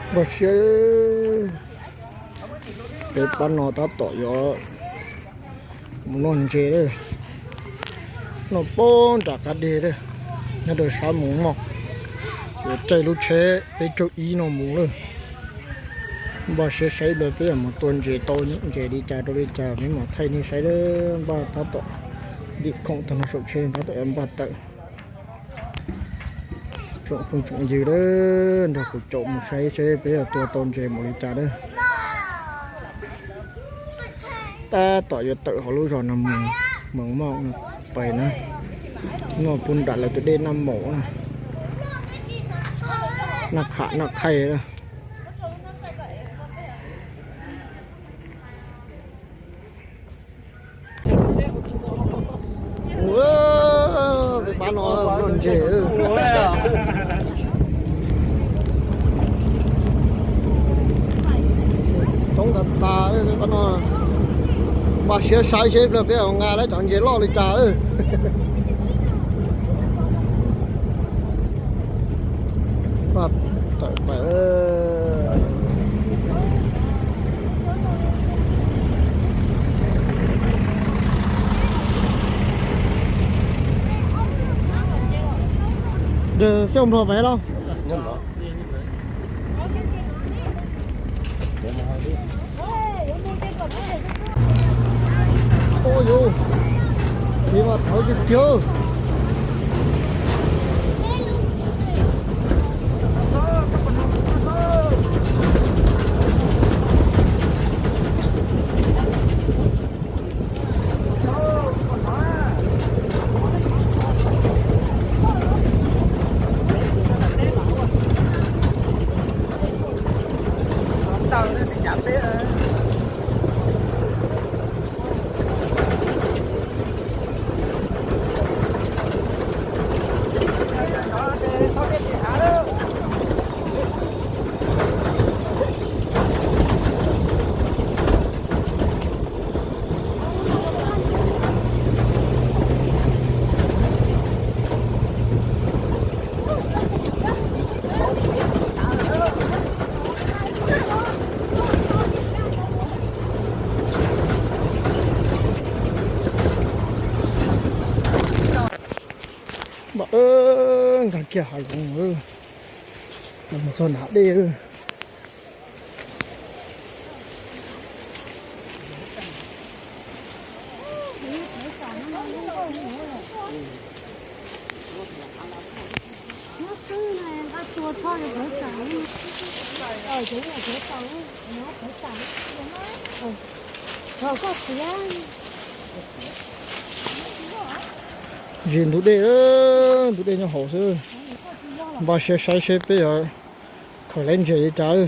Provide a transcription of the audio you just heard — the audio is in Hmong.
Npaj siab, peb pab no tab tom yuav mus noj ntses lawm. Noj pem nram qab deg lawm, nyob rau sab Moos Moj. Yuav caij lub tsheb peb caug ib no mus lawm. Npaj siab saib ib pliag peb yuav mus tua ntses tau ntses li cas rau li cas peb mam thaij nej saib lawm. Npaj tab tom ntim khoom tag no saum tsheb tab tom yuav npaj tawm. Tsoom phooj tsoom ywg lawm, nrog kuv caum mus saib seb peb yuav tua tau ntses npaum li cas lawm. Tab tom yuav tawm hauv lub zos no mus, Moos Moj no pais na. Noj puag nram lawv tus dej Naj Maum na, Naj Qham Naj Qhaij na. Peb pab no noj ntses. Coob tas tas peb pab no. Npaj siab saib seb ib pliag peb nqa tau cov ntses loj li cas. Pab tawm pais. Seb ua nplog pais los. Ua yus, ces mas thawv tiag tiag. Npaj nkag kiag hav zoov, mus txog nram dej. Zis ntug dej, ntug dej nyob hauv xwb. Npaj siab saib seb peb yuav khaws tau ntses li cas.